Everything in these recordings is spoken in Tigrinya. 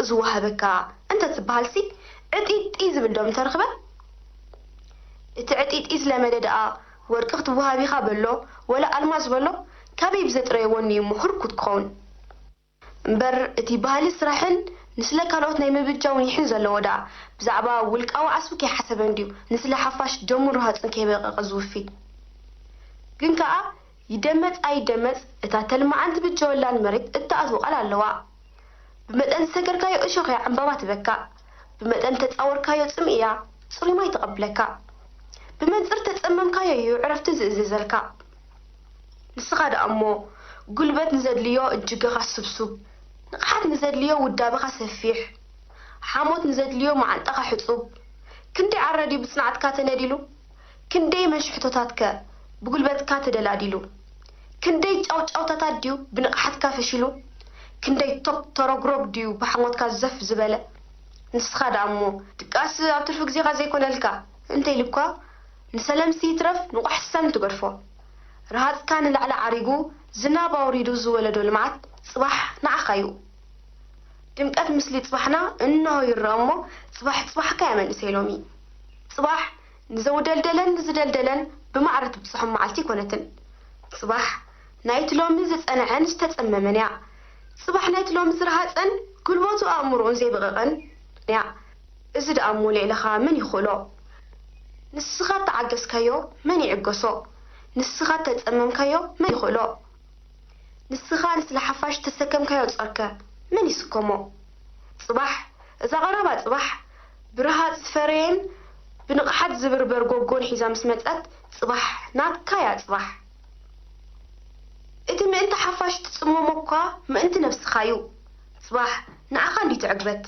ዝወሃበካ እንተትበሃልሲ፣ ዕጢጢ ዝብል ዶ ምተረኽበ? እቲ ዕጢጢ ዝለመደ ደኣ፣ ወርቂ ክትወሃብ ኢኻ በሎ፣ ወላ ኣልማዝ በሎ፣ ካበይ ብዘጥረየ ወኒ እሞ ህርኩት ክኸውን? እምበር እቲ ባህሊ ስራሕን ንስለ ካልኦት ናይ ምብጃው ኒሕን ዘለዎ ደኣ፣ ብዛዕባ ውልቃዊ ዓስቡ ከይሓሰበ እንድዩ ንስለ ሓፋሽ ደሙን ረሃጹን ከይበቐቐ ዝውፊ። ግን ከኣ ይደመጽ ኣይደመጽ፣ እታ ተልማዓን ትብጀወላን መሬት እትኣትዎ ቃል ኣለዋ። ብመጠን ዝሰገርካዮ እሾኽ እያ ዕምባባ ትበካ፣ ብመጠን ተጻወርካዮ ጽምኢ እያ ጽሩይ ማይ ተቐብለካ፣ ብመንጽር ተጸመምካዮ እዩ ዕረፍቲ ዝእዝዘልካ። ንስኻ ደኣ እሞ፣ ጉልበት ንዘድልዮ እጅገኻ ስብሱብ፣ ንቕሓት ንዘድልዮ ውዳበኻ ሰፊሕ፣ ሓሞት ንዘድልዮ መዓንጣኻ ሕጹብ፣ ክንደይ ዓረ ድዩ ብጽንዓትካ ተነዲሉ? ክንደይ መንሽሕቶታትከ ብጉልበትካ ተደላዲሉ? ክንደይ ጫውጫውታታት ድዩ ብንቕሓትካ ፈሺሉ? ክንደይ ቶግ ተረግሮግ ድዩ ብሓሞትካ ዘፍ ዝበለ? ንስኻ ደኣ እሞ ድቃስ ኣብ ትርፊ ግዜኻ ዘይኮነልካ እንተ ኢሉኳ፣ ንሰለምሲ ይትረፍ ንቑሕ ሰም ትገድፎ። ረሃጽካ ንላዕሊ ዓሪጉ ዝናብ ኣውሪዱ ዝወለዶ ልምዓት ጽባሕ ንዓኻ እዩ። ድምቀት ምስሊ ጽባሕና እንሆ ይረኣ እሞ፣ ጽባሕ ጽባሕካ እያ መንእሰይ ሎሚ። ጽባሕ ንዘውደልደለን ንዝደልደለን ብማዕረ ትብጽሖም መዓልቲ ኣይኮነትን። ጽባሕ ናይቲ ሎሚ ዝጸንዐን ዝተጸመመን እያ። ጽባሕ ናይቲ ሎሚ ዝረሃጸን ጉልበቱ ኣእምሮኡን ዘይበቐቐን እያ። እዚ ደኣ እሞ ልዕለኻ መን ይኽእሎ? ንስኻ እተዓገስካዮ መን ይዕገሶ? ንስኻ እተጸመምካዮ መን ይኽእሎ? ንስኻ ንስለ ሓፋሽ እተሰከምካዮ ጾርከ መን ይስከሞ? ጽባሕ፣ እዛ ቀረባ ጽባሕ፣ ብረሃጽ ዝፈረየን ብንቕሓት ዝብርበር ጎጎን ሒዛ ምስ መጸት፣ ጽባሕ ናትካ እያ ጽባሕ። እቲ ምእንቲ ሓፋሽ ትጽመሞ እኳ ምእንቲ ነብስኻ እዩ። ጽባሕ ንዓኻ እንድዩ ትዕግበት።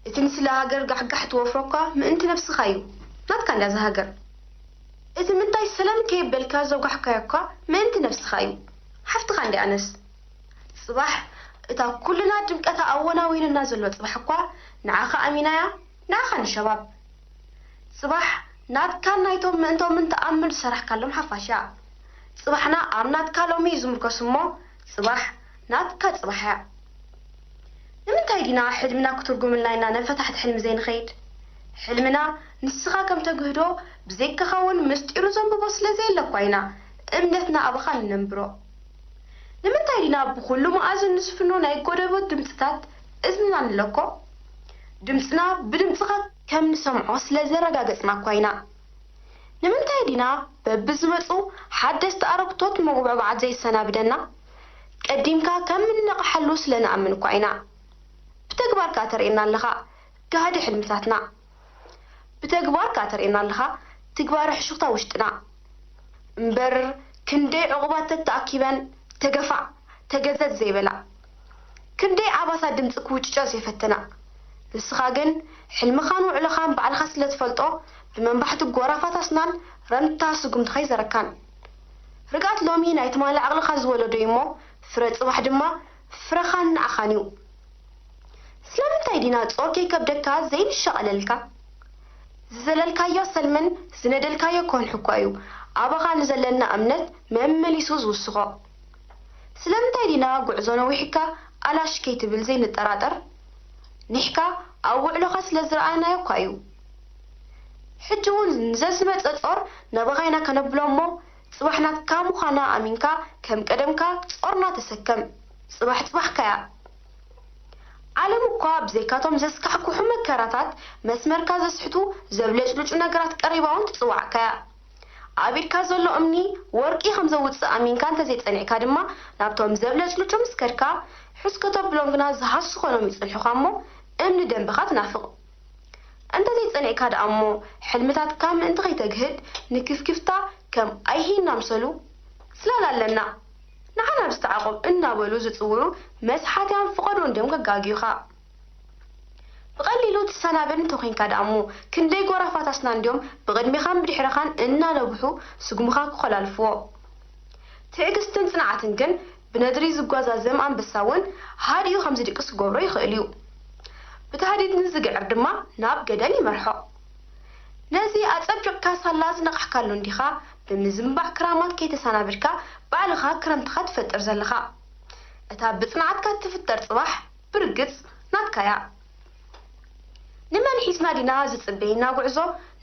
እቲ ንስለ ሃገር ጋሕጋሕ ትወፍሮ እኳ ምእንቲ ነብስኻ እዩ። ናትካ እንድያ እዛ ሃገር። እቲ ምንታይ ሰላም ከየበልካ ዘውጋሕካዮ እኳ ምእንቲ ነብስኻ እዩ። ሓፍትኻ እንድያ ኣነስ። ጽባሕ እታ ኩልና ድምቀታ ኣወናዊንና ዘሎ ጽባሕ እኳ ንዓኻ ኣሚናያ፣ ንዓኻ ንሸባብ። ጽባሕ ናትካን ናይቶም ምእንቶምን ተኣምር ዝሰራሕካሎም ሓፋሽ እያ። ጽባሕና ኣብ ናትካ ሎሚ እዩ ዝምርኮስ እሞ፣ ጽባሕ ናትካ ጽባሕ እያ። ንምንታይ ዲና ሕልምና ክትርጉምልና ኢልና ናብ ፈታሕቲ ሕልሚ ዘይንኸይድ? ሕልምና ንስኻ ከም ተግህዶ ብዘይካኻ እውን ምስጢሩ ዘንብቦ ስለ ዘየለ እኳ ኢና እምነትና ኣባኻ ንነንብሮ። ንምንታይ ዲና ብኹሉ መኣዝን ንስፍኖ ናይ ጎደቦ ድምጽታት እዝንና ንለኮ? ድምጽና ብድምጽኻ ከም ንሰምዖ ስለ ዘረጋገጽና እኳ ኢና። ንምንታይ ዲና በብዝመጹ ሓደስቲ ኣረግቶት መጉብዕባዓት ዘይሰናብደና? ቀዲምካ ከም እንነቕሓሉ ስለ ንኣምን እኳ ኢና። ብተግባር ከኣ ተርእየና ኣለኻ ጋህዲ ሕልምታትና። ብተግባር ከኣ ተርእየና ኣለኻ ትግባረ ሕሹኽታ ውሽጥና። እምበር ክንደይ ዕቑባት ተተኣኪበን ተገፋዕ ተገዘት ዘይበላ። ክንደይ ዓባሳ ድምጺ ክውጭጫ ዘይፈተና። ንስኻ ግን ሕልምኻን ውዕሎኻን ባዕልኻ ስለ ትፈልጦ፣ ብመንባሕቲ ጎራፋት ኣስናን ረምታ ስጉምትኻ ኣይዘረካን። ርግኣት ሎሚ ናይ ትማሊ ዓቕልኻ ዝወለዶ እዩ እሞ፣ ፍረ ጽባሕ ድማ ፍረኻን ንዓኻን እዩ። ስለምንታይ ዲና ጾር ከይከብደካ ዘይንሻቐለልካ? ዝዘለልካዮ ሰልምን ዝነደልካዮ ከንሑ እኳ እዩ ኣባኻ ንዘለና እምነት መመሊሱ ዝውስኾ። ስለምንታይ ዲና ጉዕዞ ነዊሕካ ኣላሽ ከይትብል ዘይንጠራጠር? ኒሕካ ኣብ ውዕሎኻ ስለ ዝረኣናዮ እኳ እዩ። ሕጂ እውን ንዘዝመጸ ጾር ናባኻ ኢና ከነብሎ እሞ፣ ጽባሕ ናትካ ምዃና ኣሚንካ ከም ቀደምካ ጾርና ተሰከም። ጽባሕ ጽባሕካ እያ። ዓለም እኳ ብዘይካቶም ዘስካሕክሑ መከራታት መስመርካ ዘስሕቱ ዘብለጭልጩ ነገራት ቀሪባ እውን ትጽውዓካ እያ። ኣብ ኢድካ ዘሎ እምኒ ወርቂ ከም ዘውጽእ ኣሚንካ እንተዘይጸኒዕካ ድማ፣ ናብቶም ዘብለጭልጩ ምስ ከድካ፣ ሕስ ከተብሎም ግና ዝሃሱ ኮይኖም ይጽንሑኻ እሞ፣ እምኒ ደንበኻ ትናፍቕ። እንተዘይጸኒዕካ ደኣ እሞ፣ ሕልምታትካ ምእንቲ ከይተግህድ፣ ንክፍክፍታ ከም ኣይሂን ኣምሰሉ ጽላል ኣለና፣ ንዓና ብዝተዓቖብ እናበሉ ዝጽውዑ መስሓትያን ፍቐዶ እንድዮም ከጋግዩኻ። ብቐሊሉ ትሰናበድ እንተኾይንካ ደኣ እሞ፣ ክንደይ ጎራፋት ኣስናን ድዮም ብቕድሜኻን ብድሕረኻን እናነብሑ ስጉምኻ ክኾላልፍዎ። ትዕግስትን ጽንዓትን ግን ብነድሪ ዝጓዛዘም ኣንበሳ እውን ሃዲኡ ከም ዝድቅስ ክገብሮ ይኽእል እዩ። ብታህዲድ ንዝግዕር ድማ ናብ ገደል ይመርሖ። ነዚ ኣጸቢቕካ ሳላ ዝነቓሕካሉ እንዲኻ ብምዝንባዕ ክራማት ከይተሰናበድካ ባዕልኻ ክረምትኻ ትፈጥር ዘለኻ። እታ ብጽንዓትካ እትፍጠር ጽባሕ ብርግጽ ናትካ እያ። ንመን ሒዝና ዲና ዝጽበየና ጉዕዞ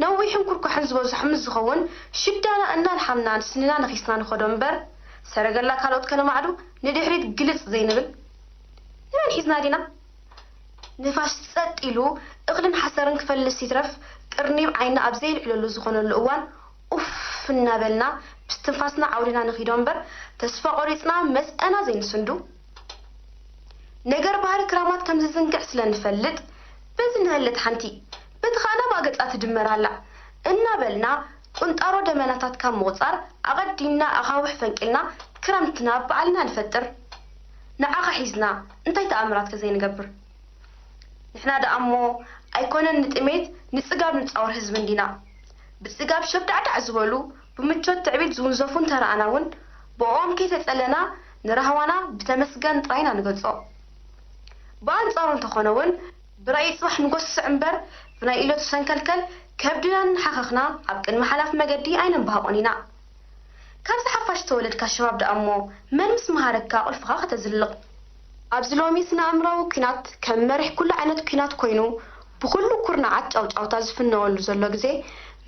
ነዊሕን ኩርኳሕን ዝበዝሖ ምስ ዝኸውን፣ ሽዳና እናልሓምናን ስንና ነኺስና ንኸዶ እምበር፣ ሰረገላ ካልኦት ከነማዕዱ ንድሕሪት ግልጽ ዘይንብል። ንመን ሒዝና ዲና? ንፋስ ጸጥ ኢሉ እኽልን ሓሰርን ክፈልስ ይትረፍ፣ ቅርኒብ ዓይና ኣብ ዘይልዕለሉ ዝኾነሉ እዋን፣ ኡፍ እናበልና ብስትንፋስና ዓውዲና ንኺዶ እምበር፣ ተስፋ ቆሪጽና መጸና ዘይንስንዱ። ነገር ባህሪ ክራማት ከም ዝዝንግዕ ስለ ንፈልጥ፣ በዚ ንሀለት ሓንቲ፣ በቲ ኸኣ ናብኣ ገጻ ትድመር ኣላ እናበልና፣ ቁንጣሮ ደመናታት ካብ ምቑጻር ኣቐዲምና ኣኻውሕ ፈንቂልና ክረምትና ባዕልና ንፈጥር። ንዓኻ ሒዝና እንታይ ተኣምራትከ ዘይንገብር? ንሕና ደኣ እሞ ኣይኮነን ንጥሜት ንጽጋብ ንጻወር ህዝቢ እንዲና። ብጽጋብ ሸብዳዕዳዕ ዝበሉ፣ ብምቾት ትዕቢት ዝውንዘፉ እንተረኣና እውን፣ ብኦም ከይተጸለና ንራህዋና ብተመስገን ጥራይ ኢና ንገልጾ። ብኣንጻሩ እንተኾነ እውን፣ ብራእይ ጽባሕ ንጎስዕ እምበር፣ ብናይ ኢለቱ ሰንከልከል ከብድና እናሓኸኽና ኣብ ቅድሚ ሓላፊ መገዲ ኣይነንበሃቖን ኢና። ካብዚ ሓፋሽ ዝተወለድካ ሸባብ ደኣ እሞ መን ምስ መሃረካ ቁልፍኻ ከተዝልቕ? ኣብዚ ሎሚ ስነ ኣእምራዊ ኲናት ከም መሪሕ ኩሉ ዓይነት ኲናት ኮይኑ፣ ብኹሉ ኩርናዓት ጫውጫውታ ዝፍነወሉ ዘሎ ግዜ፣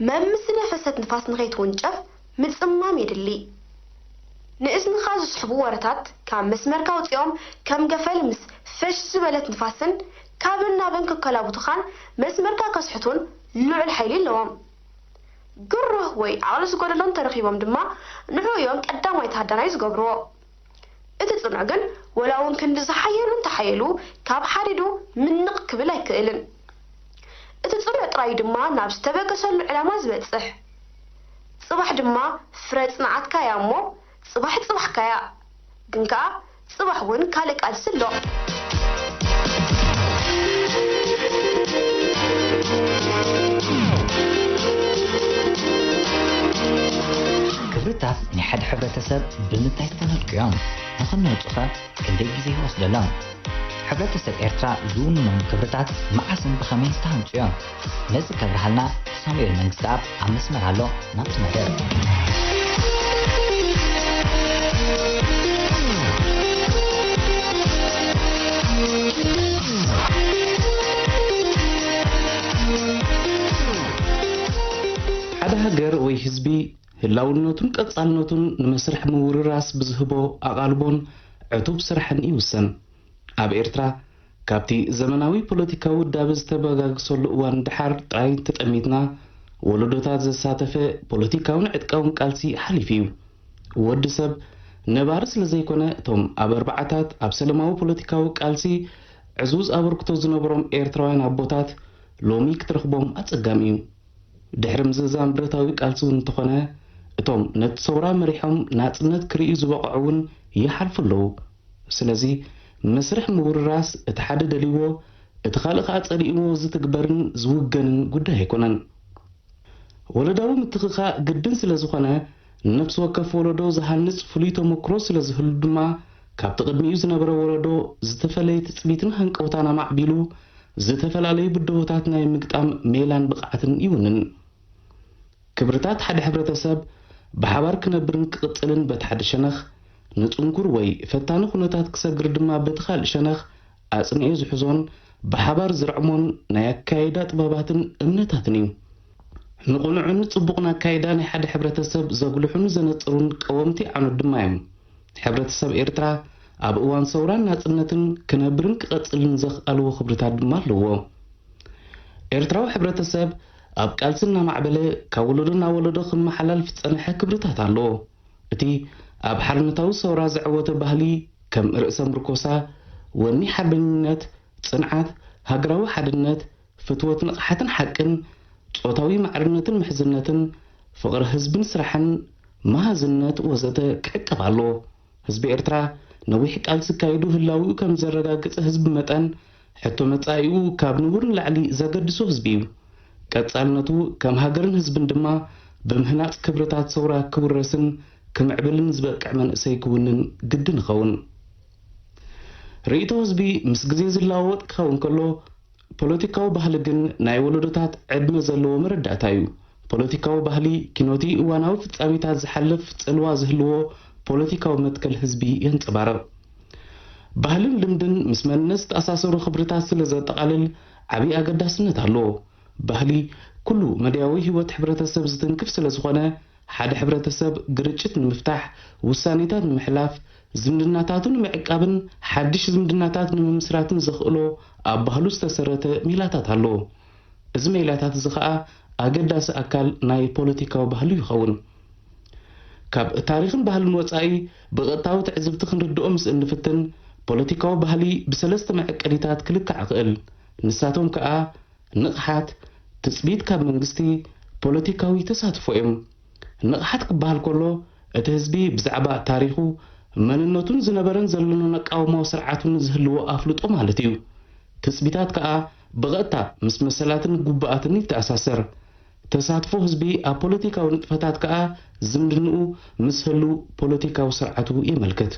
መምስ ዝነፈሰት ንፋስ ንኸይትውንጨፍ ምጽማም የድሊ። ንእዝንኻ ዝስሕቡ ወረታት ካብ መስመርካ ኣውጺኦም ከም ገፈል ምስ ፈሽ ዝበለት ንፋስን ካብን ናብን ክከላቡቱኻን መስመርካ ከስሕቱን ልዑል ሓይሊ ኣለዎም። ግሩህ ወይ ዓቕሊ ዝጎደሎ እንተረኺቦም ድማ ንዕኡ እዮም ቀዳማይ ተሃዳናይ ዝገብርዎ። እቲ ጽኑዕ ግን ወላ እውን ክንዲ ዝሓየሉ እንተሓየሉ ካብ ሓዲዱ ምንቕ ክብል ኣይክእልን። እቲ ጽኑዕ ጥራይ ድማ ናብ ዝተበገሰሉ ዕላማ ዝበጽሕ። ጽባሕ ድማ ፍረ ጽንዓትካ እያ እሞ ጽባሕ ጽባሕካ እያ። ግን ከኣ ጽባሕ እውን ካልእ ቃልሲ ኣሎ። ክብርታት ናይ ሓደ ሕብረተሰብ ብምንታይ ዝተነድቁ እዮም? ንኽንህንጹኸ ክንደይ ግዜ ይወስደሎም? ሕብረተሰብ ኤርትራ ዝውንኖም ክብርታት መዓስን ብኸመይን ዝተሃንጹ እዮም? ነዚ ከብርሃልና ሳሙኤል መንግስተኣብ ኣብ መስመር ኣሎ። ናብቲ መደብ። ሓደ ሃገር ወይ ህዝቢ ህላውነቱን ቀጻልነቱን ንመስርሕ ምውርራስ ብዝህቦ ኣቓልቦን ዕቱብ ስራሕን ይውሰን። ኣብ ኤርትራ፣ ካብቲ ዘመናዊ ፖለቲካዊ ውዳበ ዝተበጋገሰሉ እዋን ደሓር ጥራይ እንተጠሚትና፣ ወለዶታት ዘሳተፈ ፖለቲካውን ዕጥቃውን ቃልሲ ሓሊፉ እዩ። ወዲ ሰብ ነባሪ ስለ ዘይኮነ፣ እቶም ኣብ ኣርባዓታት ኣብ ሰለማዊ ፖለቲካዊ ቃልሲ ዕዙዝ ኣበርክቶ ዝነበሮም ኤርትራውያን ኣቦታት ሎሚ ክትረኽቦም ኣጸጋሚ እዩ። ድሕሪ ምዝዛም ብረታዊ ቃልሲ እውን እንተኾነ፣ እቶም ነቲ ሰውራ መሪሖም ናጽነት ክርእዩ ዝበቕዑ እውን ይሓልፉ ኣለዉ። ስለዚ፣ መስርሕ ምውርራስ እቲ ሓደ ደልይዎ፣ እቲ ካልእ ከኣ ጸሊእዎ ዝትግበርን ዝውገንን ጉዳይ ኣይኮነን። ወለዳዊ ምትኽኻእ ግድን ስለ ዝኾነ፣ ንነፍሲ ወከፍ ወለዶ ዝሃንጽ ፍሉይ ተመክሮ ስለ ዝህሉ ድማ፣ ካብቲ ቅድሚኡ ዝነበረ ወለዶ ዝተፈለየ ትጽቢትን ሃንቀውታን ኣማዕቢሉ፣ ዝተፈላለዩ ብድሆታት ናይ ምግጣም ሜላን ብቕዓትን ይውንን። ክብርታት ሓደ ሕብረተሰብ ብሓባር ክነብርን ክቕጽልን በቲ ሓደ ሸነኽ፣ ንጽንኩር ወይ ፈታኒ ኩነታት ክሰግር ድማ በቲ ካልእ ሸነኽ ኣጽኒዑ ዝሕዞን ብሓባር ዝርዕሞን ናይ ኣካይዳ ጥበባትን እምነታትን እዩ። ንቕኑዕን ጽቡቕን ኣካይዳ ናይ ሓደ ሕብረተሰብ ዘጉልሑን ዘነጽሩን ቀወምቲ ዓኖት ድማ እዮም። ሕብረተሰብ ኤርትራ ኣብ እዋን ሰውራን ናጽነትን ክነብርን ክቐጽልን ዘኽኣልዎ ክብርታት ድማ ኣለዎ። ኤርትራዊ ሕብረተሰብ ኣብ ቃልሲ እናማዕበለ ካብ ወለዶ ናብ ወለዶ ክመሓላልፍ ዝጸንሐ ክብርታት ኣለዎ። እቲ ኣብ ሓርነታዊ ሰውራ ዝዐወተ ባህሊ ከም ርእሰ ምርኮሳ፣ ወኒ ሓርበኝነት፣ ጽንዓት፣ ሃገራዊ ሓድነት፣ ፍትወት ንቕሓትን ሓቅን፣ ጾታዊ ማዕርነትን ምሕዝነትን፣ ፍቕሪ ህዝብን ስራሕን፣ መሃዝነት ወዘተ ክዕቀብ ኣለዎ። ህዝቢ ኤርትራ ነዊሕ ቃልሲ ኣካይዱ ህላዊኡ ከም ዘረጋግጸ ህዝቢ መጠን፣ ሕቶ መጻኢኡ ካብ ንቡር ንላዕሊ ዘገድሶ ህዝቢ እዩ። ቀጻልነቱ ከም ሃገርን ህዝብን ድማ ብምህናጽ ክብርታት ሰውራ ክውረስን ክምዕብልን ዝበቅዕ መንእሰይ ክውንን ግድን ይኸውን። ርእይቶ ህዝቢ ምስ ግዜ ዝለዋወጥ ክኸውን ከሎ፣ ፖለቲካዊ ባህሊ ግን ናይ ወለዶታት ዕድመ ዘለዎ መረዳእታ እዩ። ፖለቲካዊ ባህሊ ኪኖቲ እዋናዊ ፍጻሜታት ዝሓልፍ ጽልዋ ዝህልዎ ፖለቲካዊ መትከል ህዝቢ የንጸባርቕ። ባህልን ልምድን ምስ መንነት ዝተኣሳሰሩ ክብርታት ስለ ዘጠቓልል ዓብዪ ኣገዳስነት ኣለዎ። ባህሊ ኩሉ መዳያዊ ህይወት ሕብረተሰብ ዝትንክፍ ስለ ዝኾነ፣ ሓደ ሕብረተሰብ ግርጭት ንምፍታሕ፣ ውሳኔታት ንምሕላፍ፣ ዝምድናታቱ ንምዕቃብን ሓድሽ ዝምድናታት ንምምስራትን ዘኽእሎ ኣብ ባህሉ ዝተሰረተ ሜላታት ኣለዎ። እዚ ሜላታት እዚ ኸኣ ኣገዳሲ ኣካል ናይ ፖለቲካዊ ባህሉ ይኸውን። ካብ ታሪኽን ባህልን ወጻኢ ብቐጥታዊ ትዕዝብቲ ክንርድኦ ምስ እንፍትን፣ ፖለቲካዊ ባህሊ ብሰለስተ መዐቀኒታት ክልካዕ ይኽእል። ንሳቶም ከኣ ንቕሓት፣ ትጽቢት ካብ መንግስቲ፣ ፖለቲካዊ ተሳትፎ እዮም። ንቕሓት ክበሃል ከሎ፣ እቲ ህዝቢ ብዛዕባ ታሪኹ፣ መንነቱን ዝነበረን ዘሎን ኣቃውማዊ ስርዓቱን ዝህልዎ ኣፍልጦ ማለት እዩ። ትጽቢታት ከኣ ብቐጥታ ምስ መሰላትን ግቡኣትን ይተኣሳሰር። ተሳትፎ ህዝቢ ኣብ ፖለቲካዊ ንጥፈታት ከኣ ዝምድንኡ ምስ ህሉው ፖለቲካዊ ስርዓቱ የመልክት።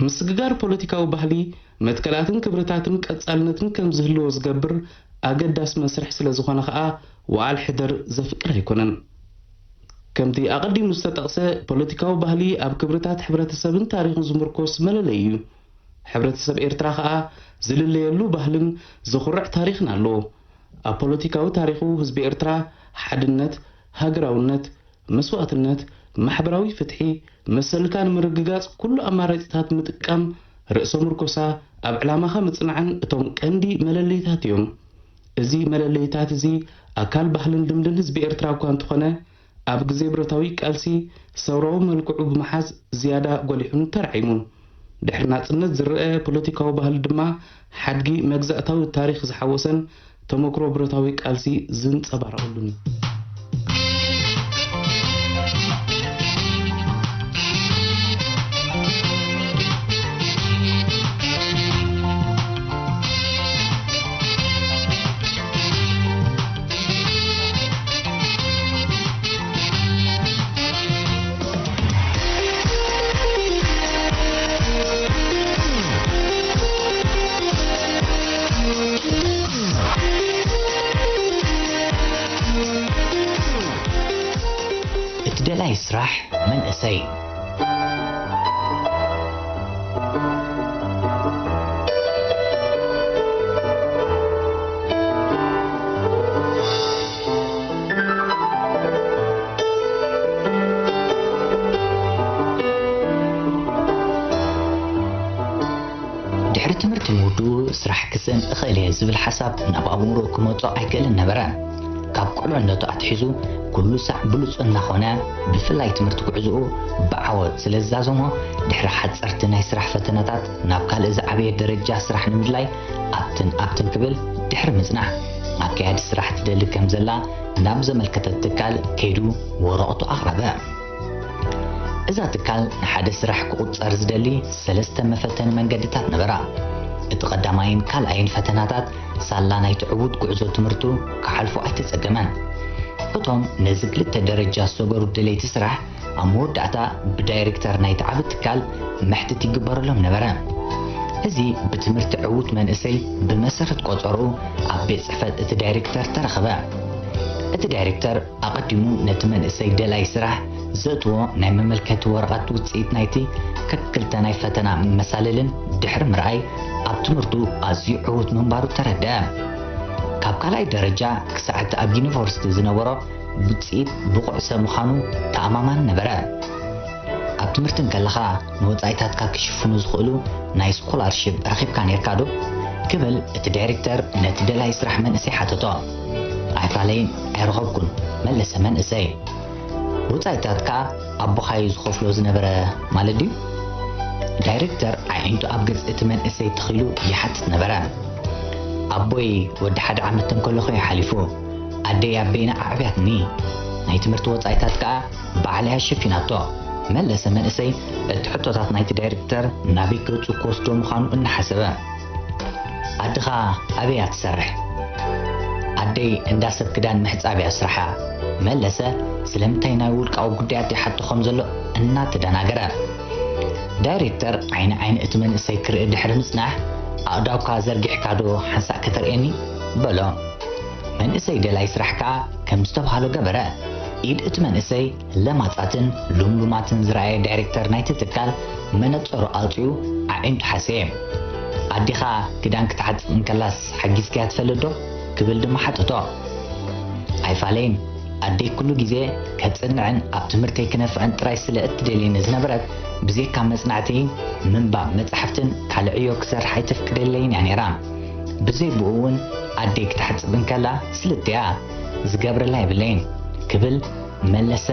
ምስግጋር ፖለቲካዊ ባህሊ፣ መትከላትን ክብርታትን ቀጻልነትን ከም ዝህልዎ ዝገብር ኣገዳሲ መስርሕ ስለ ዝኾነ ከኣ፣ ወዓል ሕደር ዘፍቅድ ኣይኮነን። ከምቲ ኣቐዲሙ ዝተጠቕሰ፣ ፖለቲካዊ ባህሊ ኣብ ክብርታት ሕብረተሰብን ታሪኽን ዝምርኮስ መለለዪ እዩ። ሕብረተሰብ ኤርትራ ከኣ ዝልለየሉ ባህልን ዘኹርዕ ታሪኽን ኣለዎ። ኣብ ፖለቲካዊ ታሪኹ ህዝቢ ኤርትራ ሓድነት፣ ሃገራውነት፣ መስዋእትነት፣ ማሕበራዊ ፍትሒ፣ መሰልካ ንምርግጋጽ ኩሉ ኣማራጺታት ምጥቃም፣ ርእሰ ምርኮሳ፣ ኣብ ዕላማኻ ምጽናዕን እቶም ቀንዲ መለለይታት እዮም። እዚ መለለይታት እዚ ኣካል ባህልን ልምድን ህዝቢ ኤርትራ እኳ እንተኾነ፣ ኣብ ግዜ ብረታዊ ቃልሲ ሰውራዊ መልክዑ ብምሓዝ ዝያዳ ጎሊሑን ተራዒሙን። ድሕሪ ናጽነት ዝረአ ፖለቲካዊ ባህሊ ድማ ሓድጊ መግዛእታዊ ታሪኽ ዝሓወሰን ተመክሮ ብረታዊ ቃልሲ ዝንጸባረቐሉን እዩ። እቲ ደላይ ስራሕ መንእሰይ። ድሕሪ ትምህርቲ ምውድኡ ስራሕ ክስእን እኽእል እየ ዝብል ሓሳብ ናብ ኣእምሮኡ ክመጾ ኣይክእልን ነበረ። ካብ ቁልዕነቱ ኣትሒዙ ኩሉ ሳዕ ብሉጽ እናኾነ፣ ብፍላይ ትምህርቲ ጉዕዞኡ ብዓወት ስለ ዝዛዘሞ፣ ድሕሪ ሓጸርቲ ናይ ስራሕ ፈተነታት ናብ ካልእ ዝዓበየ ደረጃ ስራሕ ንምድላይ ኣብትን ኣብትን ክብል ድሕሪ ምጽናሕ፣ ኣካያዲ ስራሕ ትደሊ ከም ዘላ ናብ ዘመልከተት ትካል ከይዱ ወረቐቱ ኣቕረበ። እዛ ትካል ንሓደ ስራሕ ክቑጸር ዝደሊ ሰለስተ መፈተኒ መንገድታት ነበራ። እቲ ቀዳማይን ካልኣይን ፈተናታት ሳላ ናይቲ ዕዉት ጉዕዞ ትምህርቱ ክሓልፎ ኣይተጸገመን። እቶም ነዚ ክልተ ደረጃ ዝሰገሩ ደለይቲ ስራሕ ኣብ መወዳእታ ብዳይሬክተር ናይቲ ዓቢ ትካል መሕትት ይግበረሎም ነበረ። እዚ ብትምህርቲ ዕዉት መንእሰይ ብመሰረት ቆጸርኡ ኣብ ቤት ጽሕፈት እቲ ዳይሬክተር ተረኸበ። እቲ ዳይሬክተር ኣቐዲሙ ነቲ መንእሰይ ደላይ ስራሕ ዘእትዎ ናይ መመልከቲ ወረቐት ውጽኢት ናይቲ ከክልተ ናይ ፈተና መሳልልን ድሕሪ ምርኣይ፣ ኣብ ትምህርቱ ኣዝዩ ዕዉት ምንባሩ ተረድአ። ካብ ካልኣይ ደረጃ ክሳዕ እቲ ኣብ ዩኒቨርሲቲ ዝነበሮ ውጽኢት ብቑዕ ሰብ ምዃኑ ተኣማማኒ ነበረ። ኣብ ትምህርቲ እንከለኻ ንወጻኢታትካ ክሽፍኑ ዝኽእሉ ናይ ስኮላርሺፕ ረኺብካ ኔርካ ዶ? ክብል እቲ ዳይሬክተር ነቲ ደላይ ስራሕ መንእሰይ ሓተቶ። ኣይፋለይን፣ ኣይረኸብኩን፣ መለሰ መንእሰይ። ወጻኢታት ከኣ ኣቦኻ'ዩ ዝኸፍሎ ዝነበረ ማለት ድዩ? ዳይሬክተር ኣዒንቱ ኣብ ገጽ እቲ መንእሰይ ተኺሉ ይሓትት ነበረ። ኣቦይ ወዲ ሓደ ዓመት እንከለኹ እዩ ሓሊፉ። ኣደይ ኣብ በይና ኣዕብያትኒ። ናይ ትምህርቲ ወጻኢታት ከኣ ባዕላ እያ ሸፊናቶ። መለሰ መንእሰይ፣ እቲ ሕቶታት ናይቲ ዳይሬክተር ናበይ ገጹ ክወስዶ ምዃኑ እናሓሰበ። ኣድኻ ኣበይ እያ ትሰርሕ? ኣደይ እንዳ ሰብ ክዳን ምሕጻብ እያ ስራሓ፣ መለሰ ስለምንታይ ናይ ውልቃዊ ጉዳያት ይሓቶ ከም ዘሎ እናተደናገረ። ዳይሬክተር ዓይኒ ዓይኒ እቲ መንእሰይ ክርኢ ድሕሪ ምጽናሕ፣ ኣእዳውካ ዘርጊሕካ ዶ ሓንሳእ ከተርእየኒ? በሎ። መንእሰይ ደላይ ስራሕ ከኣ ከም ዝተባህሎ ገበረ። ኢድ እቲ መንእሰይ ለማጻትን ሉምሉማትን ዝረኣየ ዳይሬክተር ናይቲ ትካል መነጸሩ ኣውጺኡ ኣዒንቱ ሓሰየ። ኣዴኻ ክዳን ክትሓጽብ እንከላስ ሓጊዝካያ ትፈልጥ ዶ? ክብል ድማ ሓተቶ። ኣይፋለይን፣ ኣደይ ኩሉ ግዜ ከጽንዕን ኣብ ትምህርተይ ክነፍዕን ጥራይ ስለ እትደልየኒ ዝነበረት፣ ብዘይካ መጽናዕቲ፣ ምንባብ መጻሕፍትን ካልእ ዕዮ ክሰርሕ ኣይተፍቅደለይን እያ ነይራ። ብዘይ ብኡ እውን ኣደይ ክትሓጽብ እንከላ ስልጥ እያ፣ ዝገብረላ የብለይን፣ ክብል መለሰ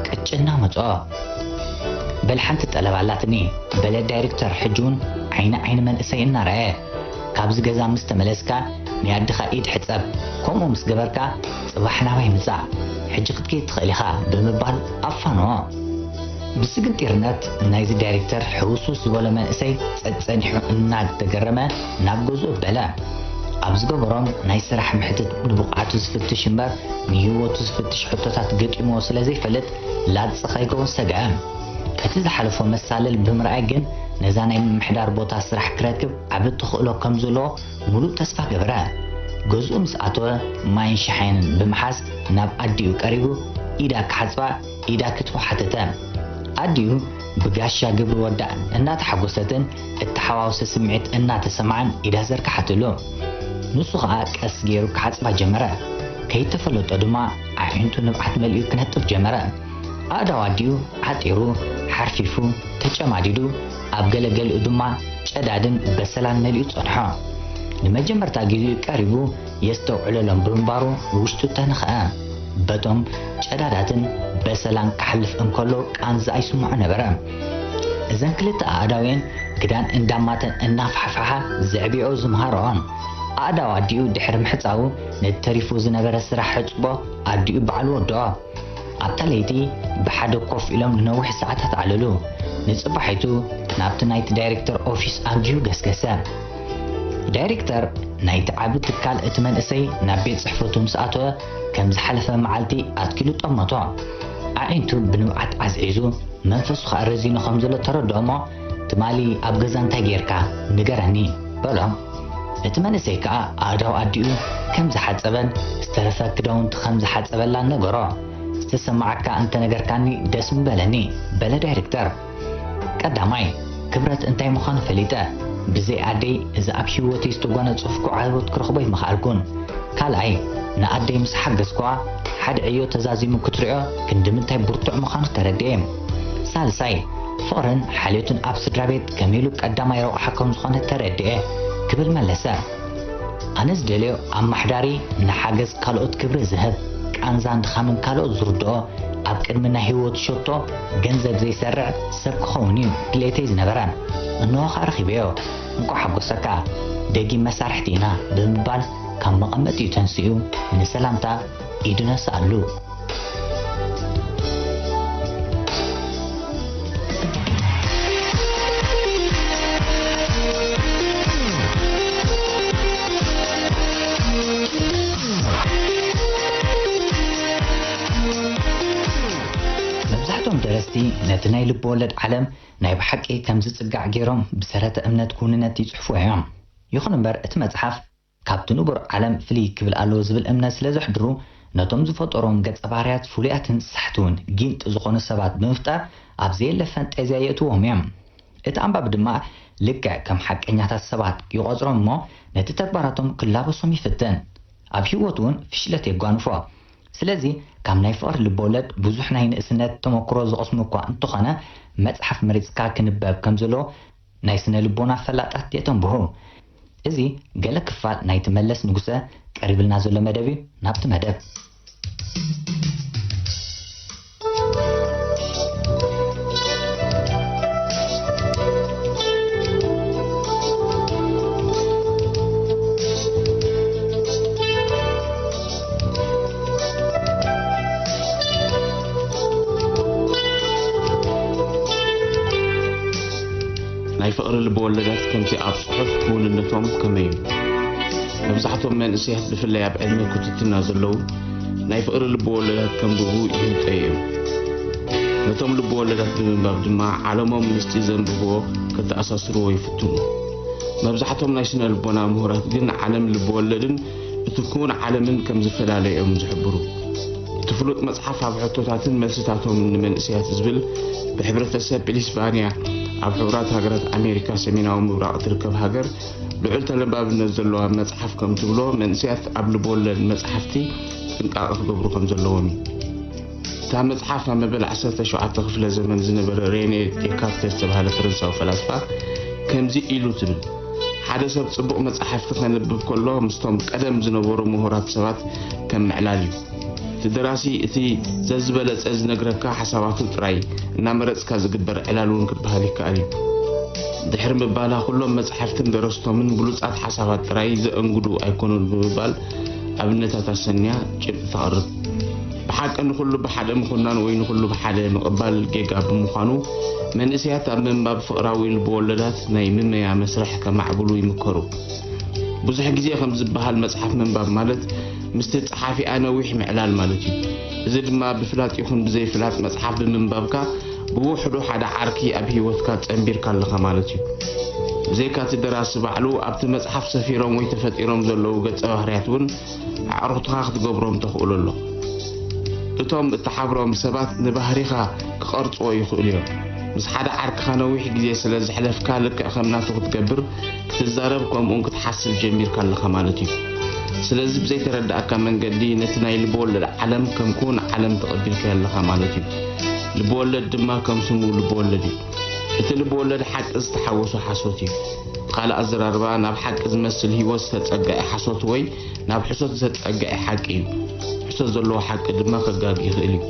ቅጭና መጾ። በል ሓንቲ ጠለብ ኣላትኒ፣ በለ ዳይሬክተር ሕጂ እውን ዓይኒ ዓይኒ መንእሰይ እናረኣየ። ካብዚ ገዛ ምስ ተመለስካ ናይ ኣድኻ ኢድ ሕጸብ፣ ከምኡ ምስ ገበርካ ጽባሕ ናባይ ምጻእ። ሕጂ ክትከይድ ትኽእል ኢኻ ብምባል ኣፋንዎ። ብስግንጢርነት ናይዚ ዳይሬክተር ሕውስውስ ዝበሎ መንእሰይ ጸጸኒሑ እናተገረመ ናብ ገዝኡ በለ። ኣብ ዝገበሮም ናይ ስራሕ ምሕትት ንብቕዓቱ ዝፍትሽ እምበር ንህይወቱ ዝፍትሽ ሕቶታት ገጢምዎ ስለ ዘይፈልጥ ላጽ ከይከውን ሰግአ። እቲ ዝሓለፎ መሳልል ብምርኣይ ግን ነዛ ናይ ምምሕዳር ቦታ ስራሕ ክረክብ ዓቢ ተኽእሎ ከም ዘለዎ ምሉእ ተስፋ ገበረ። ገዝኡ ምስ ኣተወ ማይን ሻሓይን ብምሓዝ ናብ ኣዲኡ ቀሪቡ ኢዳ ክሓጽባ ኢዳ ክትቦ ሓተተ። ኣዲኡ ብጋሻ ግብሪ ወዳ እናተሓጎሰትን እተሓዋወሰ ስምዒት እናተሰምዓን ኢዳ ዘርግሓትሉ። ንሱ ኸኣ ቀስ ገይሩ ክሓጽባ ጀመረ። ከይተፈለጦ ድማ ኣዒንቱ ንብዓት መሊኡ ክነጥፍ ጀመረ። ኣእዳው ኣዲኡ ዓጢሩ፣ ሓርፊፉ፣ ተጨማዲዱ፣ ኣብ ገለገሊኡ ድማ ጨዳድን በሰላን መሊኡ ጸንሖ። ንመጀመርታ ግዜኡ ቀሪቡ የስተውዕለሎም ብምንባሩ ውሽጡ ተነኽአ። በቶም ጨዳዳትን በሰላን ክሓልፍ እንከሎ ቃንዛ ይስምዖ ነበረ። እዘን ክልተ ኣእዳውየን ክዳን እንዳማተን እናፋሕፋሓ ዘዕቢኦ ዝምሃረኦን ኣእዳው ኣዲኡ ድሕሪ ምሕጻቡ ነቲ ተሪፉ ዝነበረ ስራሕ ሕጽቦ ኣዲኡ ባዕሉ ወድኦ። ኣብታ ለይቲ ብሓደ ኮፍ ኢሎም ንነዊሕ ሰዓታት ዓለሉ። ንጽባሒቱ ናብቲ ናይቲ ዳይሬክተር ኦፊስ ኣንጊሁ ገስገሰ። ዳይሬክተር ናይቲ ዓቢ ትካል እቲ መንእሰይ ናብ ቤት ጽሕፈቱ ምስ ኣተወ ከም ዝሓለፈ መዓልቲ ኣትኪሉ ጠመቶ። ኣዒንቱ ብንብዓት ዓዝዒዙ መንፈሱ ኸኣ ረዚኑ ከም ዘሎ ተረድኦ እሞ ትማሊ ኣብ ገዛ እንታይ ጌርካ ንገረኒ በሎ። እቲ መንእሰይ ከኣ ኣእዳው ኣዲኡ ከም ዝሓጸበን ዝተረፈ ክዳውንቲ ከም ዝሓጸበላን ነገሮ። ዝተሰማዓካ እንተነገርካኒ ደስ ምበለኒ በለ ዳይሬክተር። ቀዳማይ ክብረት እንታይ ምዃኑ ፈሊጠ። ብዘይ ኣደይ እዚ ኣብ ህይወተይ ዝተጓነጸፍኩ ዓወት ክረኽቦ ኣይምኽኣልኩን። ካልኣይ ንኣደይ ምስ ሓገዝኩዋ ሓደ ዕዮ ተዛዚሙ ክትሪኦ ክንዲ ምንታይ ብርቱዕ ምዃኑ ተረድኤ። ሳልሳይ ፍቕርን ሓልዮትን ኣብ ስድራ ቤት ከመይ ኢሉ ቀዳማይ ረቑሓ ከም ዝኾነ ተረድኤ ክብል መለሰ። ኣነ ዝደልዮ ኣማሕዳሪ ንሓገዝ ካልኦት ክብሪ ዝህብ ቃንዛን ድኻምን ካልኦት ዝርድኦ ኣብ ቅድሚ ናይ ህይወት ሸቶ ገንዘብ ዘይሰርዕ ሰብ ክኸውን እዩ ድሌተይ ዝነበረ። እንሆ ኸኣ ረኺበዮ። እንቋዕ ሓጎሰካ። ደጊም መሳርሕቲ ኢና ብምባል ካብ መቐመጢኡ ተንሲኡ ንሰላምታ ኢዱ ነስኣሉ። መብዛሕትኦም ደረስቲ ነቲ ናይ ልብ ወለድ ዓለም ናይ ብሓቂ ከም ዝጽጋዕ ገይሮም ብሰረተ እምነት ክውንነት ይጽሕፉ እዮም። ይኹን እምበር እቲ መጽሓፍ ካብቲ ንቡር ዓለም ፍልይ ክብል ኣለዎ ዝብል እምነት ስለ ዘሕድሩ ነቶም ዝፈጠሮም ገጸ ባህርያት ፍሉያትን ሳሕቲ እውን ጊንጢ ዝኾኑ ሰባት ብምፍጣር ኣብ ዘየለ ፈንጠዝያ የእትዎም እዮም። እቲ ኣንባቢ ድማ ልክዕ ከም ሓቀኛታት ሰባት ይቖጽሮም እሞ ነቲ ተግባራቶም ክላበሶም ይፍትን። ኣብ ህይወቱ እውን ፍሽለት የጓንፎ። ስለዚ ካብ ናይ ፍቕሪ ልበወለድ ብዙሕ ናይ ንእስነት ተመክሮ ዝቐስሙ እኳ እንተኾነ መጽሓፍ መሪጽካ ክንበብ ከም ዘለዎ ናይ ስነ ልቦና ፈላጣት የጠንብሁ። እዚ ገለ ክፋል ናይቲ መለስ ንጉሰ ቀሪብልና ዘሎ መደብ እዩ። ናብቲ መደብ። ናይ ፍቕሪ ልበወለዳት ከምቲ ኣብ ጽሑፍ ክውንነቶም ከመይ እዩ? መብዛሕትኦም መንእሰያት ብፍላይ ኣብ ዕድመ ክትትና ዘለዉ ናይ ፍቕሪ ልበወለዳት ከንብቡ ይህንጠዩ እዮም። ነቶም ልበወለዳት ብምንባብ ድማ ዓለሞም ምስቲ ዘንብብዎ ከተኣሳስርዎ ይፍትኑ። መብዛሕትኦም ናይ ስነ ልቦና ምሁራት ግን ዓለም ልበወለድን እቲ ክውን ዓለምን ከም ዝፈላለ እዮም ዝሕብሩ። እቲ ፍሉጥ መጽሓፍ ኣብ ሕቶታትን መልስታቶምን ንመንእሰያት ዝብል ብሕብረተሰብ ፔንሲልቫንያ ኣብ ሕቡራት ሃገራት ኣሜሪካ ሰሜናዊ ምብራቕ እትርከብ ሃገር ልዑል ተነባብነት ዘለዋ መጽሓፍ ከም ትብሎ፣ መንእሰያት ኣብ ልብወለድ መጽሓፍቲ ጥንቃቐ ክገብሩ ከም ዘለዎም እዩ። እታ መጽሓፍ ኣብ መበል ዓሰርተ ሸውዓተ ክፍለ ዘመን ዝነበረ ሬኔ ዴካርተ ዝተባህለ ፈረንሳዊ ፈላስፋ ከምዚ ኢሉ ትብል፣ ሓደ ሰብ ጽቡቕ መጻሕፍቲ ከንብብ ከሎ ምስቶም ቀደም ዝነበሩ ምሁራት ሰባት ከም ምዕላል እዩ። እቲ ደራሲ እቲ ዘዝበለጸ ዝነግረካ ሓሳባቱ ጥራይ እናመረጽካ ዝግበር ዕላል እውን ክበሃል ይከኣል እዩ። ድሕሪ ምባላ ኩሎም መጻሕፍትን ደረስቶምን ብሉጻት ሓሳባት ጥራይ ዘእንግዱ ኣይኮኑን ብምባል ኣብነታት ኣሰንያ ጭብጢ ተቕርብ። ብሓቂ ንኹሉ ብሓደ ምኹናን ወይ ንኹሉ ብሓደ ምቕባል ጌጋ ብምዃኑ መንእሰያት ኣብ ምንባብ ፍቕራዊ ልብወለዳት ናይ ምመያ መስርሕ ከማዕብሉ ይምከሩ። ብዙሕ ግዜ ከም ዝበሃል መጽሓፍ ምንባብ ማለት ምስቲ ጸሓፊኣ ነዊሕ ምዕላል ማለት እዩ። እዚ ድማ ብፍላጥ ይኹን ብዘይፍላጥ መጽሓፍ ብምንባብካ ብውሕዱ ሓደ ዓርኪ ኣብ ህይወትካ ጸንቢርካ ኣለኻ ማለት እዩ። ብዘይካ እቲ ደራሲ ባዕሉ ኣብቲ መጽሓፍ ሰፊሮም ወይ ተፈጢሮም ዘለዉ ገጸ ባህርያት እውን ኣዕሩኽትኻ ክትገብሮም ተኽእሎ ኣሎ። እቶም እትሓብሮም ሰባት ንባህሪኻ ክቐርጽዎ ይኽእሉ እዮም። ምስ ሓደ ዓርክኻ ነዊሕ ግዜ ስለ ዘሕለፍካ ልክዕ ከም ናቱ ክትገብር ክትዛረብ ከምኡውን ክትሓስብ ጀሚርካ ኣለኻ ማለት እዩ። ስለዚ ብዘይተረዳእካ መንገዲ ነቲ ናይ ልብወለድ ዓለም ከም ክውን ዓለም ተቐቢልካዮ ኣለኻ ማለት እዩ። ልብወለድ ድማ ከም ስሙ ልብወለድ እዩ። እቲ ልብወለድ ሓቂ ዝተሓወሶ ሓሶት እዩ። ብኻልእ ኣዘራርባ ናብ ሓቂ ዝመስል ህይወት ዝተጸግዐ ሓሶት ወይ ናብ ሕሶት ዝተጸግዐ ሓቂ እዩ። ሕሶት ዘለዎ ሓቂ ድማ ከጋግ ይኽእል እዩ።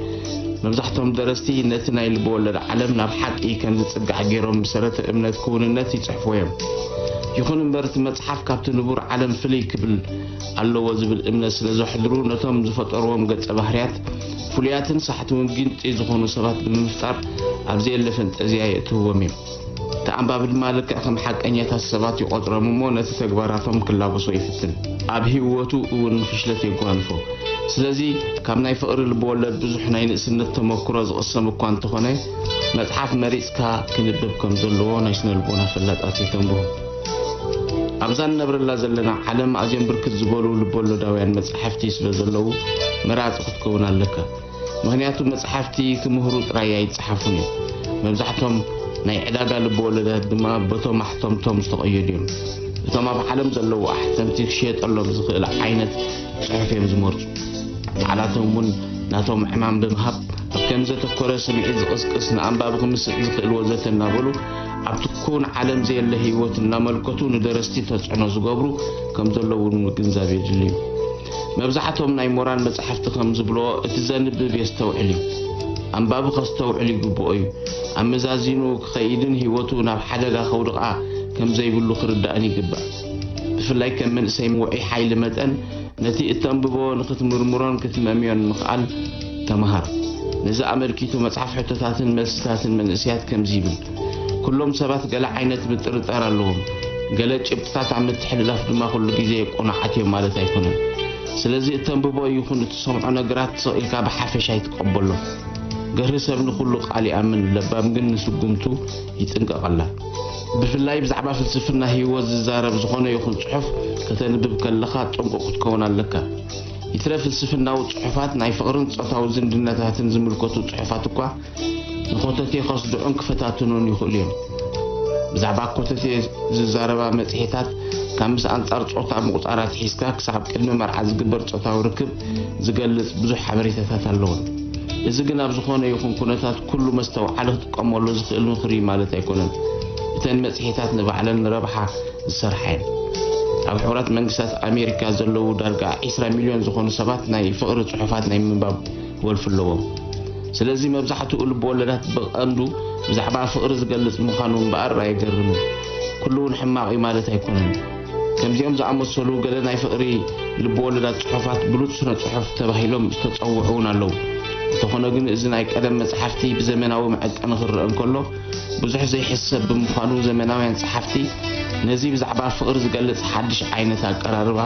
መብዛሕትኦም ደረስቲ ነቲ ናይ ልብወለድ ዓለም ናብ ሓቂ ከም ዝጽጋዕ ገይሮም ብሰረተ እምነት ክውንነት ይጽሕፍዎ እዮም። ይኹን እምበር እቲ መጽሓፍ ካብቲ ንቡር ዓለም ፍልይ ክብል ኣለዎ ዝብል እምነት ስለ ዘሕድሩ ነቶም ዝፈጠርዎም ገጸ ባህርያት ፍሉያትን ሳሕቲ እውን ጊንጢ ዝኾኑ ሰባት ብምፍጣር ኣብ ዘየለ ፈንጠዝያ የእትውዎም እዮም። እቲ ኣንባቢ ድማ ልክዕ ከም ሓቀኛታት ሰባት ይቖጽሮም እሞ ነቲ ተግባራቶም ክላበሶ ይፍትን። ኣብ ህይወቱ እውን ንፍሽለት የጓንፎ። ስለዚ ካብ ናይ ፍቕሪ ልብወለድ ብዙሕ ናይ ንእስነት ተመክሮ ዝቕሰም እኳ እንተኾነ መጽሓፍ መሪጽካ ክንብብ ከም ዘለዎ ናይ ስነ ልቦና ፈላጣት የተንብሁ። ኣብዛ ንነብረላ ዘለና ዓለም ኣዝዮም ብርክት ዝበሉ ልቦለዳውያን መጻሕፍቲ ስለ ዘለዉ መራጺ ክትከውን ኣለካ። ምኽንያቱ መጻሕፍቲ ክምህሩ ጥራይ ኣይጸሓፉን እዮም። መብዛሕቶም ናይ ዕዳጋ ልብወለዳት ድማ በቶም ኣሕተምቶም ዝተቐየዱ እዮም። እቶም ኣብ ዓለም ዘለዉ ኣሕተምቲ ክሽየጠሎም ዝኽእል ዓይነት ጽሑፍ እዮም ዝመርጹ። ባዕላቶም እውን ናቶም ዕማም ብምሃብ ኣብ ከም ዘተኮረ ስምዒት ዝቕስቅስ ንኣንባቢ ክምስጥ ዝኽእል ወዘተ እናበሉ ኣብቲ ክውን ዓለም ዘየለ ህይወት እናመልከቱ ንደረስቲ ተጽዕኖ ዝገብሩ ከም ዘለዉ እውን ምግንዛብ የድሊ እዩ። መብዛሕቶም ናይ ሞራል መጻሕፍቲ ከም ዝብሎ እቲ ዘንብብ የስተውዕል እዩ። ኣንባቢ ከስተውዕል ይግብኦ እዩ። ኣመዛዚኑ ክኸይድን ህይወቱ ናብ ሓደጋ ከውድቓ ከም ዘይብሉ ክርዳእን ይግባእ። ብፍላይ ከም መንእሰይ ውዑይ ሓይሊ መጠን ነቲ እተንብቦ ንኽትምርምሮን ክትመምዮን ምኽኣል ተምሃር። ነዚ ኣመልኪቱ መጽሓፍ ሕቶታትን መልስታትን መንእሰያት ከምዚ ይብል። ኩሎም ሰባት ገለ ዓይነት ምጥርጣር ኣለዎም። ገለ ጭብጥታት ኣብ ምትሕልላፍ ድማ ኩሉ ግዜ ቆናዓት እዮም ማለት ኣይኮነን። ስለዚ እተንብቦ ይኹን እትሰምዖ ነገራት ስቕ ኢልካ ብሓፈሻ ኣይትቀበሎ። ገርህ ሰብ ንኹሉ ቃል ይኣምን፣ ለባም ግን ንስጉምቱ ይጥንቀቐላ። ብፍላይ ብዛዕባ ፍልስፍና ህይወት ዝዛረብ ዝኾነ ይኹን ጽሑፍ ከተንብብ ከለኻ ጥንቁቕ ክትከውን ኣለካ። ይትረፍ ፍልስፍናዊ ጽሑፋት ናይ ፍቕርን ጾታዊ ዝምድናታትን ዝምልከቱ ጽሑፋት እኳ ንኮተቴ ከስድዑን ክፈታትኑን ይኽእሉ እዮም። ብዛዕባ ኮተቴ ዝዛረባ መጽሔታት ካብ ምስ ኣንጻር ጾታ ምቑጻር ኣትሒዝካ ክሳብ ቅድሚ መርዓ ዝግበር ጾታዊ ርክብ ዝገልጽ ብዙሕ ሓበሬታታት ኣለወን። እዚ ግን ኣብ ዝኾነ ይኹን ኩነታት ኩሉ መስተውዓሊ ክጥቀመሉ ዝኽእል ምኽሪ ማለት ኣይኮነን። እተን መጽሔታት ንባዕለን ንረብሓ ዝሰርሓ እየን። ኣብ ሕቡራት መንግስታት ኣሜሪካ ዘለዉ ዳርጋ ዒስራ ሚልዮን ዝኾኑ ሰባት ናይ ፍቕሪ ጽሑፋት ናይ ምንባብ ወልፊ ኣለዎም። ስለዚ መብዛሕትኡ ልብወለዳት ብቐንዱ ብዛዕባ ፍቕሪ ዝገልጽ ምዃኑ እምበኣር ኣየገርምን። ኩሉ እውን ሕማቕ እዩ ማለት ኣይኮነን። ከምዚኦም ዝኣመሰሉ ገለ ናይ ፍቕሪ ልብወለዳት ጽሑፋት ብሉጽ ስነ ጽሑፍ ተባሂሎም ዝተጸውዑ እውን ኣለዉ። እንተኾነ ግን እዚ ናይ ቀደም መጽሓፍቲ ብዘመናዊ መዐቀኒ ክረአ እንከሎ ብዙሕ ዘይሕሰብ ብምዃኑ ዘመናውያን ጸሓፍቲ ነዚ ብዛዕባ ፍቕሪ ዝገልጽ ሓድሽ ዓይነት ኣቀራርባ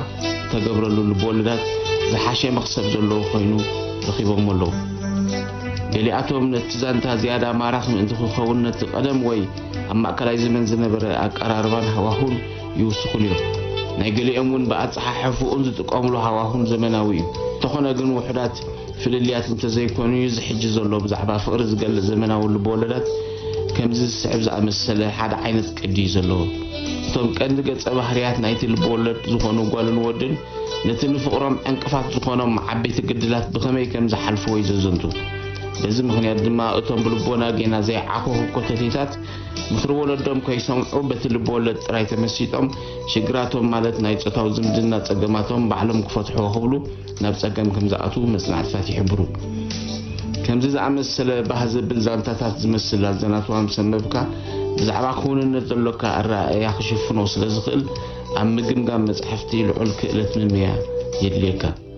ዝተገብረሉ ልብወለዳት ዝሓሸ መኽሰብ ዘለዎ ኮይኑ ረኺቦሞ ኣለዉ። ገሊኣቶም ነቲ ዛንታ ዝያዳ ማራኺ ምእንቲ ክኸውን ነቲ ቀደም ወይ ኣብ ማእከላይ ዘመን ዝነበረ ኣቀራርባን ሃዋሁን ይውስኹሉ እዮም። ናይ ገሊኦም እውን ብኣጸሓሕፍኡን ዝጥቀምሉ ሃዋሁን ዘመናዊ እዩ። እንተኾነ ግን ውሑዳት ፍልልያት እንተዘይኮኑ እዚ ሕጂ ዘሎ ብዛዕባ ፍቕሪ ዝገልጽ ዘመናዊ ልብወለዳት ከምዚ ዝስዕብ ዝኣመሰለ ሓደ ዓይነት ቅዲ እዩ ዘለዎ። እቶም ቀንዲ ገጸ ባህርያት ናይቲ ልብወለድ ዝኾኑ ጓልን ወድን ነቲ ንፍቕሮም ዕንቅፋት ዝኾኖም ዓበይቲ ግድላት ብኸመይ ከም ዝሓልፍዎ እዩ ዘዘንቱ። በዚ ምኽንያት ድማ እቶም ብልቦና ጌና ዘይዓኾኹ ኮተቴታት ምኽሪ ወለዶም ከይሰምዑ በቲ ልብወለድ ጥራይ ተመሲጦም ሽግራቶም ማለት ናይ ጾታዊ ዝምድና ጸገማቶም ባዕሎም ክፈትሕዎ ክብሉ ናብ ጸገም ከም ዝኣትዉ መጽናዕትታት ይሕብሩ። ከምዚ ዝኣመሰለ ባህ ዘብል ዛንታታት ዝመስል ኣዘናትዋ ምስ ኣንበብካ ብዛዕባ ክውንነት ዘሎካ ኣረኣእያ ክሽፍኖ ስለ ዝኽእል ኣብ ምግምጋም መጻሕፍቲ ልዑል ክእለት ምምያ የድልየካ።